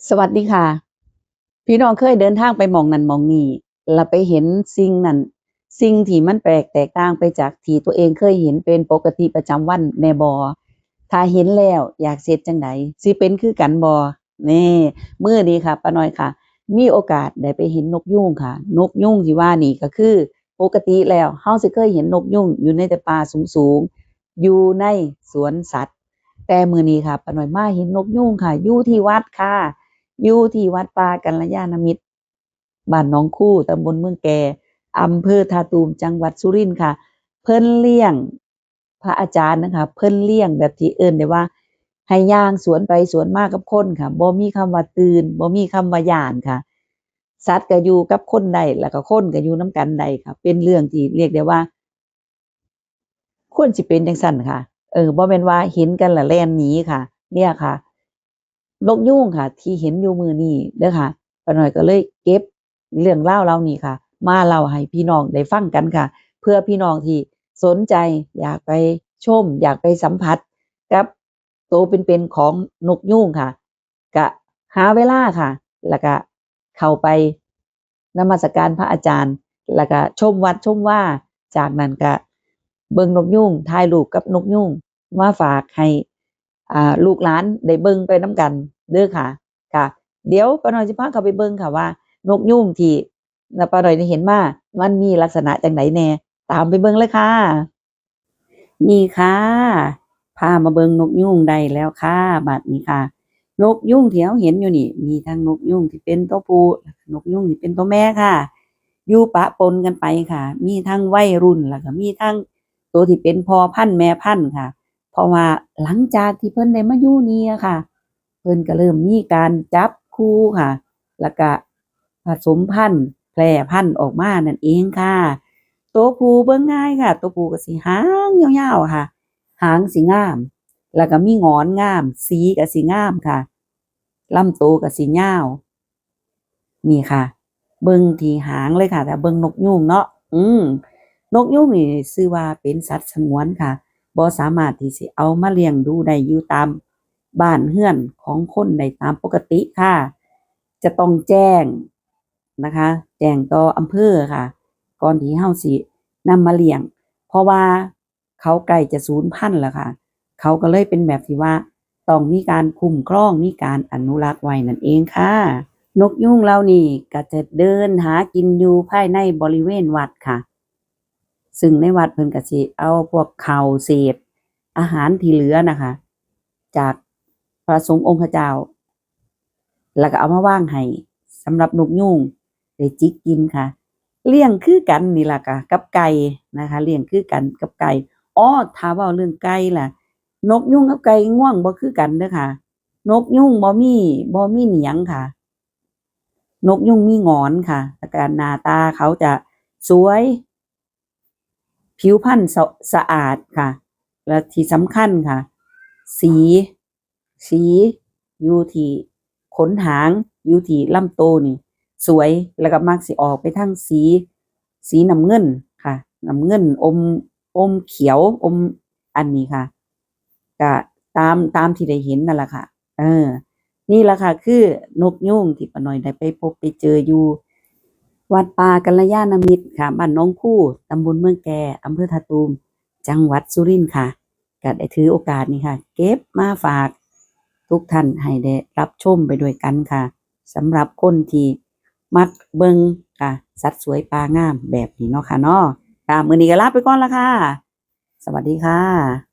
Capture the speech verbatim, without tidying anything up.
สวัสดีค่ะ พี่น้องเคยเดินทางไปหม่องนั้นหม่องนี้ แล้วไปเห็นสิ่งนั้น สิ่งที่มันแปลกแตกต่างไปจากที่ตัวเองเคยเห็นเป็นปกติประจำวันแน่บ่ ถ้าเห็นแล้วอยากเฮ็ดจั่งใด สิเป็นคือกันบ่ นี่ มื้อนี้ค่ะ ป้าน้อยค่ะ มีโอกาสได้ไปเห็นนกยูงค่ะ นกยูงที่ว่านี่ก็คือ ปกติแล้วเฮาสิเคยเห็นนกยูงอยู่ในแต่ป่าสูงๆ อยู่ในสวนสัตว์ แต่มื้อนี้ค่ะ ป้าน้อยมาเห็นนกยูงค่ะ อยู่ที่วัดค่ะ อยู่ที่วัดป่ากัลยาณมิตร บ้านหนองคู ตำบลเมืองแก่ อำเภอท่าตูม จังหวัดสุรินทร์ค่ะ เพิ่นเลี้ยง พระอาจารย์นะคะ เพิ่นเลี้ยงแบบที่เอิ้นได้ว่า ให้ย่างสวนไปสวนมากับคนค่ะ บ่มีคำว่าตื่น บ่มีคำว่าย้านค่ะ สัตว์ก็อยู่กับคนได้ แล้วก็คนก็อยู่นำกันได้ค่ะ เป็นเรื่องที่เรียกได้ว่า ควรสิเป็นจั่งซั้นค่ะ เออ บ่แม่นว่าเห็นกันแล้วแล่นหนีค่ะ เนี่ยค่ะ นกยูงค่ะ ที่เห็นอยู่มื้อนี้เด้อค่ะ ป้าน้อยก็เลยเก็บเรื่องราวเหล่านี้ค่ะ มาเล่าให้พี่น้องได้ฟังกันค่ะ เพื่อพี่น้องที่สนใจอยากไปชม อยากไปสัมผัสกับโตเป็นๆของนกยูงค่ะ ก็หาเวลาค่ะ แล้วก็เข้าไปนมัสการพระอาจารย์ แล้วก็ชมวัดชมวา จากนั้นก็เบิ่งนกยูง ถ่ายรูปกับนกยูง มาฝากให้ อ่า ลูกหลานได้เบิ่งไปนำกันเด้อค่ะ ค่ะ เดี๋ยวป้าน้อยสิพาเข้าไปเบิ่งค่ะว่า นกยูงที่ป้าน้อยได้เห็นมา มันมีลักษณะจั่งใดแน่ ตามไปเบิ่งเลยค่ะ นี่ค่ะ พามาเบิ่งนกยูงได้แล้วค่ะ บัดนี้ค่ะ นกยูงที่เฮาเห็นอยู่นี่ มีทั้งนกยูงที่เป็นตัวผู้ นกยูงที่เป็นตัวแม่ค่ะ อยู่ปะปนกันไปค่ะ มีทั้งวัยรุ่น แล้วก็มีทั้งตัวที่เป็นพ่อพันธุ์แม่พันธุ์ค่ะ เพราะว่าหลังจากที่เพิ่นได้มาอยู่นี่อะค่ะ เพิ่นก็เริ่มมีการจับคู่ค่ะ แล้วก็ผสมพันธุ์แพร่พันธุ์ออกมานั่นเองค่ะ ตัวผู้เบิ่งง่ายค่ะ ตัวผู้ก็สิหางยาวๆค่ะ หางสิงาม แล้วก็มีหงอนงาม สีก็สิงามค่ะ ลำตัวก็สิยาว นี่ค่ะ เบิ่งที่หางเลยค่ะ ถ้าเบิ่งนกยูงเนาะ อืม นกยูงนี่ชื่อว่าเป็นสัตว์สงวนค่ะ บ่สามารถที่สิเอามาเลี้ยงดูได้อยู่ตามบ้านเรือนของคนได้ตามปกติค่ะ จะต้องแจ้งนะคะ แจ้งต่ออำเภอค่ะ ก่อนที่เฮาสินำมาเลี้ยง เพราะว่าเขาใกล้จะสูญพันธุ์แล้วค่ะ เขาก็เลยเป็นแบบที่ว่าต้องมีการคุ้มครอง มีการอนุรักษ์ไว้นั่นเองค่ะ นกยูงเหล่านี้ก็จะเดินหากินอยู่ภายในบริเวณวัดค่ะ ซึ่งในวัดเพิ่นก็สิเอาพวกข้าวเศษอาหารที่เหลือนะคะ จากพระสงฆ์องค์เจ้า แล้วก็เอามาวางให้สำหรับนกยูงได้จิกกินค่ะ เลี้ยงคือกันนี่ล่ะค่ะ กับไก่นะคะ เลี้ยงคือกันกับไก่ อ๋อ ถ้าเว้าเรื่องไก่ล่ะ นกยูงกับไก่งวงบ่คือกันเด้อค่ะ นกยูงบ่มี บ่มีเหนียงค่ะ นกยูงมีหงอนค่ะ แล้วก็หน้าตาเขาจะสวย ผิวพรรณสะ สะอาดค่ะ และที่สำคัญค่ะ สี สีอยู่ที่ขนหาง อยู่ที่ลำโตนี่ สวย แล้วก็มักสิออกไปทางสี สีน้ำเงินค่ะ น้ำเงินอม อมเขียว อมอันนี้ค่ะ ก็ตาม ตามที่ได้เห็นนั่นล่ะค่ะ เออ นี่ล่ะค่ะ คือนกยูงที่ป้าน้อยได้ไปพบไปเจออยู่ วัดป่ากัลยาณมิตรค่ะ บ้านหนองคู ตำบลเมืองแก่ อำเภอท่าตูม จังหวัดสุรินทร์ค่ะ ก็ได้ถือโอกาสนี้ค่ะ เก็บมาฝากทุกท่านให้ได้รับชมไปด้วยกันค่ะ สำหรับคนที่มักเบิ่งค่ะ สัตว์สวยป่างามแบบนี้เนาะค่ะเนาะ ค่ะ มื้อนี้ก็ลาไปก่อนละค่ะ สวัสดีค่ะ